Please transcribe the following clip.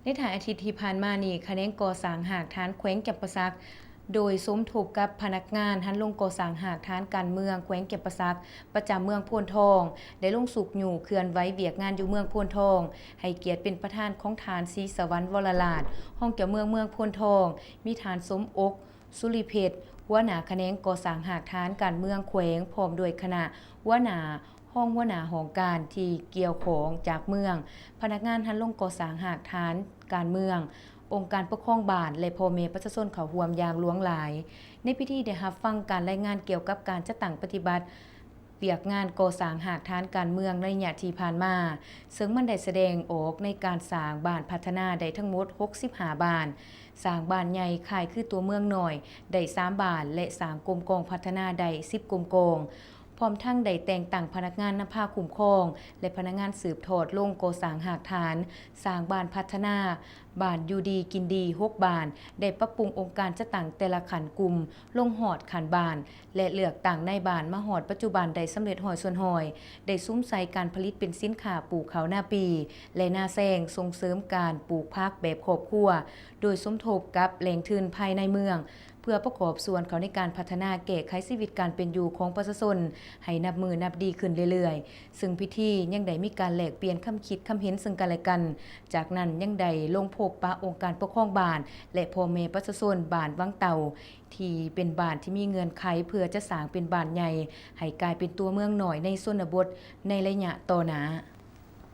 ໃນທ້າຍອາທິດທີ່ຜ່ານມານີ້, ຂະແໜງກໍ່ສ້າງຮາກຖານແຂວງຈຳປາສັກ ໂດຍສົມທົບກັບພະນັກງານຫັນລົງກໍ່ສ້າງຮາກຖານການເມືອງແຂວງຈຳປາສັກ ປະຈຳເມືອງໂພນທອງ ໄດ້ລົງຊຸກຍູ້ເຄື່ອນໄຫວວຽກງານຢູ່ເມືອງໂພນທອງ, ໃຫ້ກຽດເປັນປະທານຂອງທ່ານ ສີສະຫວັນ ວໍລະລາດ ຮອງເຈົ້າເມືອງເມືອງໂພນທອງ, ມີທ່ານ ສົມອົກ ສຸລິເພັດ ຫົວໜ້າຂະແໜງກໍ່ສ້າງຮາກຖານການເມືອງແຂວງ ພ້ອມດ້ວຍຄະນະຫົວໜ້າ, ຮອງຫົວໜ້າຫ້ອງການທີ່ກ່ຽວຂ້ອງຈາກເມືອງ, ພະນັກງານຫັນລົງກໍ່ສ້າງຮາກຖານການເມືອງ, ອົງການປົກຄອງບ້ານ ແລະ ພໍ່ແມ່ປະຊາຊົນເຂົ້າຮ່ວມຢ່າງຫຼວງຫຼາຍ. ໃນພິທີໄດ້ຮັບຟັງການລາຍງານກ່ຽວກັບການຈັດຕັ້ງປະຕິບັດວຽກງານກໍ່ສ້າງຮາກຖານການເມືອງໃນໄລຍະທີ່ຜ່ານມາ, ເຊິ່ງມັນໄດ້ສະແດງອອກໃນການສ້າງບ້ານພັດທະນາໄດ້ທັງໝົດຫົກສິບຫ້າບ້ານ, ສ້າງບ້ານໃຫຍ່ຄ້າຍຄືຕົວເມືອງນ້ອຍໄດ້ສາມບ້ານ ແລະ ສ້າງກົມກອງພັດທະນາໄດ້ສິບກົມກອງ, ພ້ອມທັງໄດ້ແຕ່ງຕັ້ງພະນັກງານນຳພາຄຸ້ມຄອງ ແລະ ພະນັກງານສືບທອດລົງກໍ່ສ້າງຮາກຖານ, ສ້າງບ້ານພັດທະນາ, ບ້ານຢູ່ດີກິນດີຫົກບ້ານ, ໄດ້ປັບປຸງອົງການຈັດຕັ້ງແຕ່ລະຂັ້ນກຸ່ມລົງຮອດຂັ້ນບ້ານ ແລະ ເລືອກຕັ້ງນາຍບ້ານມາຮອດປັດຈຸບັນໄດ້ສຳເລັດຮ້ອຍສ່ວນຮ້ອຍ, ໄດ້ສຸມໃສ່ການຜະລິດເປັນສິນຄ້າປູກເຂົ້ານາປີ ແລະ ນາແຊງ, ສົ່ງເສີມການປູກຜັກແບບຄອບຄົວ ໂດຍສົມທົບກັບແຫຼ່ງທຶນພາຍໃນເມືອງ ເພື່ອປະກອບສ່ວນເຂົ້າໃນການພັດທະນາແກ້ໄຂຊີວິດການເປັນຢູ່ຂອງປະຊາຊົນໃຫ້ນັບມື້ນັບດີຂຶ້ນເລື້ອຍໆ, ເຊິ່ງພິທີຍັງໄດ້ມີການແລກປ່ຽນຄຳຄິດຄຳເຫັນເຊິ່ງກັນແລະກັນ. ຈາກນັ້ນຍັງໄດ້ລົງພົບປະອົງການປົກຄອງບ້ານ ແລະ ພໍ່ແມ່ປະຊາຊົນບ້ານວັງເຕົ່າ ທີ່ເປັນບ້ານທີ່ມີເງື່ອນໄຂເພື່ອຈະສ້າງເປັນບ້ານໃຫຍ່ ໃຫ້ກາຍເປັນຕົວເມືອງນ້ອຍໃນຊົນນະບົດໃນໄລຍະຕໍ່ໜ້າ.